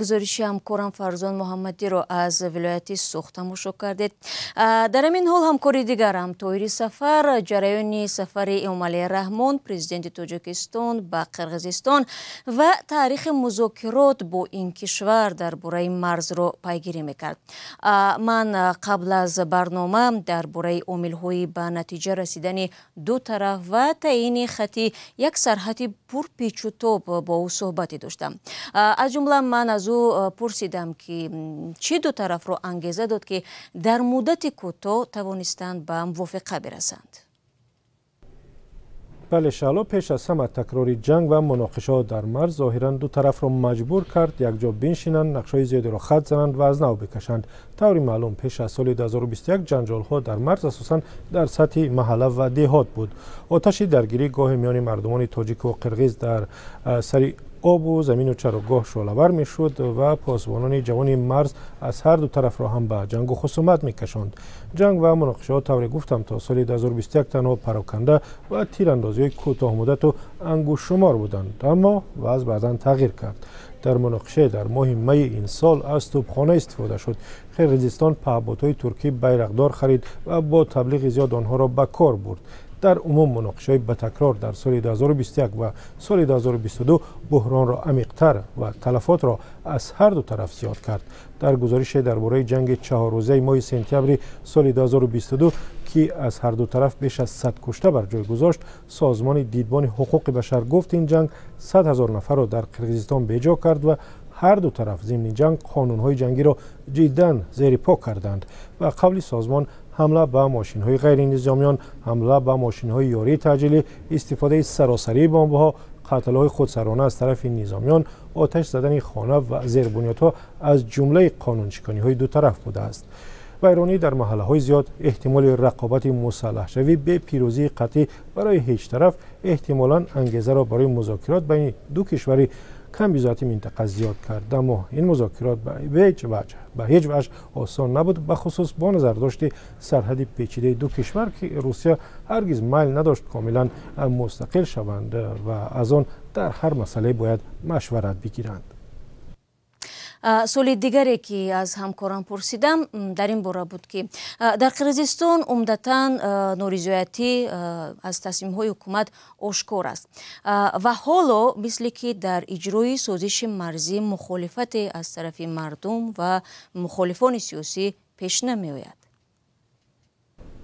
Гузориши ҳамкорам Фарзон Муҳаммадиро аз вилояти Суғд тамошо кардед. Дар ҳамин ҳол ҳамкори дигарам Тоҳири Сафар ҷараёни сафари Эмомалӣ Раҳмон, президенти Тоҷикистон, ба Қирғизистон ва таърихи музокирот бо ин кишвар дар бораи марзро пайгирӣ мекард. Ман қабл аз барнома дар бораи омилҳои ба натиҷа расидани ду тараф ва таъйини хати як сарҳади пурпечутоб бо ӯ суҳбате доштам. Аз ҷумла ман аз ӯ пурсидам, ки чӣ ду тарафро ангеза дод, ки дар муддати кӯтоҳ тавонистанд ба мувофиқа бирасанд. Бале, Шаҳло, пеш аз ҳама такрори ҷанг ва муноқишаҳо дар марз зоҳиран ду тарафро маҷбур кард якҷо биншинанд, нақшаҳои зиёдеро хат зананд ва аз нав бикашанд. Таври маълум, пеш аз соли 2021 ҷанҷолҳо дар марз асосан дар сатҳи маҳалла ва деҳот буд. Оташи даргирӣ гоҳе миёни мардумони тоҷику қирғиз дар сари обу замину чарогоҳ шӯълавар мешуд ва посбонони ҷавони марз аз ҳар ду тарафро ҳам ба ҷангу хусумат мекашонд. Ҷанг ва муноқишаҳо, тавре гуфтам, то соли 2021 танҳо пароканда ва тирандозиҳои кӯтоҳмуддату ангуштшумор буданд, аммо вазъ баъдан тағйир кард. Дар муноқише дар моҳи майи ин сол аз тӯбхона истифода шуд. Қирғизистон паҳбодҳои туркӣ Байрақдор харид ва бо таблиғи зиёд онҳоро ба кор бурд. Дар умум муноқишаҳои ба такрор дар соли 2021 ва соли 2022 буҳронро амиқтар ва талафотро аз ҳар ду тараф зиёд кард. Дар гузорише дар бораи ҷанги чаҳоррӯзаи моҳи сентябри соли 2022, ки аз ҳар ду тараф беш аз 100 кушта бар ҷой гузошт, созмони Дидбони ҳуқуқи башар гуфт, ин ҷанг 100 000 нафарро дар Қирғизистон беҷо кард ва ҳар ду тараф зимни ҷанг қонунҳои ҷангиро ҷиддан зери по карданд. Ба қавли созмон, ҳамла ба мошинҳои ғайринизомиён, ҳамла ба мошинҳои ёрии таъҷилӣ, истифодаи саросарии бомбаҳо, қатлҳои худсарона аз тарафи низомиён, оташ задани хона ва зербунёдҳо аз ҷумлаи қонуншиканиҳои ду тараф будааст. Вайронӣ дар маҳаллаҳои зиёд, эҳтимоли рақобати мусаллаҳшавӣ бе пирӯзии қатъӣ барои ҳеҷ тараф эҳтимолан ангезаро барои музокирот байни ду кишвари камбизоати минтақа зиёд кард. Аммо ин музокирот ба ҳеҷ ваҷҳ осон набуд, бахусус бо назардошти сарҳади печидаи ду кишвар, ки Русия ҳаргиз майл надошт комилан мустақил шаванд ва аз он дар ҳар масъалае бояд машварат бигиранд. Суоли дигаре, ки аз ҳамкорам пурсидам, дар ин бора буд, ки дар Қирғизистон умдатан норизоятӣ аз тасмимҳои ҳукумат ошкор аст ва ҳоло мисле ки дар иҷрои созиши марзӣ мухолифате аз тарафи мардум ва мухолифони сиёсӣ пеш намеояд.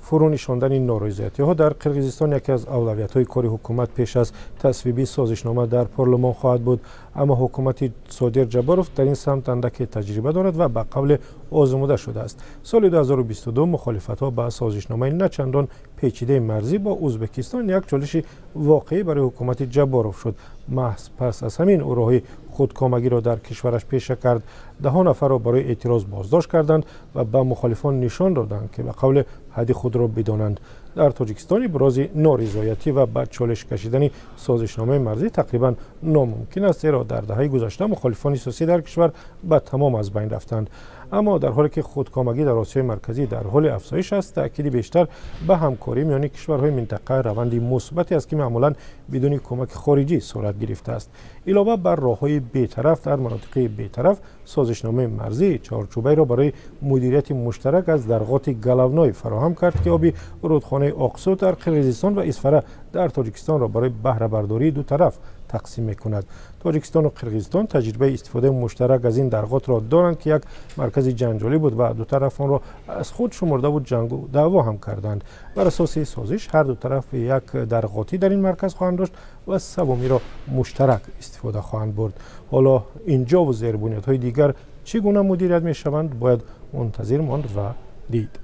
Фурӯ нишондани норизоятиҳо дар Қирғизистон яке аз авлавиятҳои кори ҳукумат пеш аз тасвиби созишнома дар парлумон хоҳад буд. Аммо ҳукумати Содир Ҷабборов дар ин самт андаке таҷриба дорад ва ба қавле озмуда шудааст. Соли 2022 мухолифатҳо ба созишномаи начандон печидаи марзӣ бо Ӯзбекистон як чолиши воқеӣ барои ҳукумати Ҷабборов шуд. Маҳз пас аз ҳамин ӯ роҳи худкомагиро дар кишвараш пеша кард. Даҳо нафарро барои эътироз боздошт карданд ва ба мухолифон нишон доданд, ки ба қавле ҳадди худро бидонанд. Дар Тоҷикистон ибрози норизоятӣ ва ба чолиш кашидани созишномаи марзӣ тақрибан номумкин аст, зеро дар даҳаи гузашта мухолифони сиёсӣ дар кишвар ба тамом аз байн рафтанд. Аммо дар ҳоле ки худкомагӣ дар Осиёи Марказӣ дар ҳоли афзоиш аст, таъкиди бештар ба ҳамкорӣ миёни кишварҳои минтақа раванди мусбате аст, ки маъмулан бидуни кӯмаки хориҷӣ сурат гирифтааст. Илова бар роҳҳои бетараф дар манотиқи бетараф, созишномаи марзӣ чорчӯбаеро барои мудирияти муштарак аз дарғоти Головной фароҳам кард, ки оби рудхонаи Оқсу дар Қирғизистон ва Исфара дар Тоҷикистонро барои баҳрабардории ду тараф тақсим мекунад. Тоҷикистону Қирғизистон таҷрибаи истифодаи муштарак аз ин дарғотро доранд, ки як маркази ҷанҷолӣ буд ва ду тараф онро аз худ шумурдаву ҷангу даъво ҳам карданд. Бар асоси созиш, ҳар ду тараф як дарғотӣ дар ин марказ хоҳанд дошт ва савомиро муштарак истифода хоҳанд бурд. Ҳоло ин ҷову зербунёдҳои дигар чӣ гуна мудирият мешаванд, бояд мунтазир монд ва дид.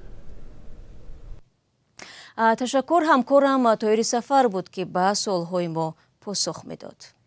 Ташаккур. Ҳамкорам Тоҳири Сафар буд, ки ба суолҳои мо посух медод.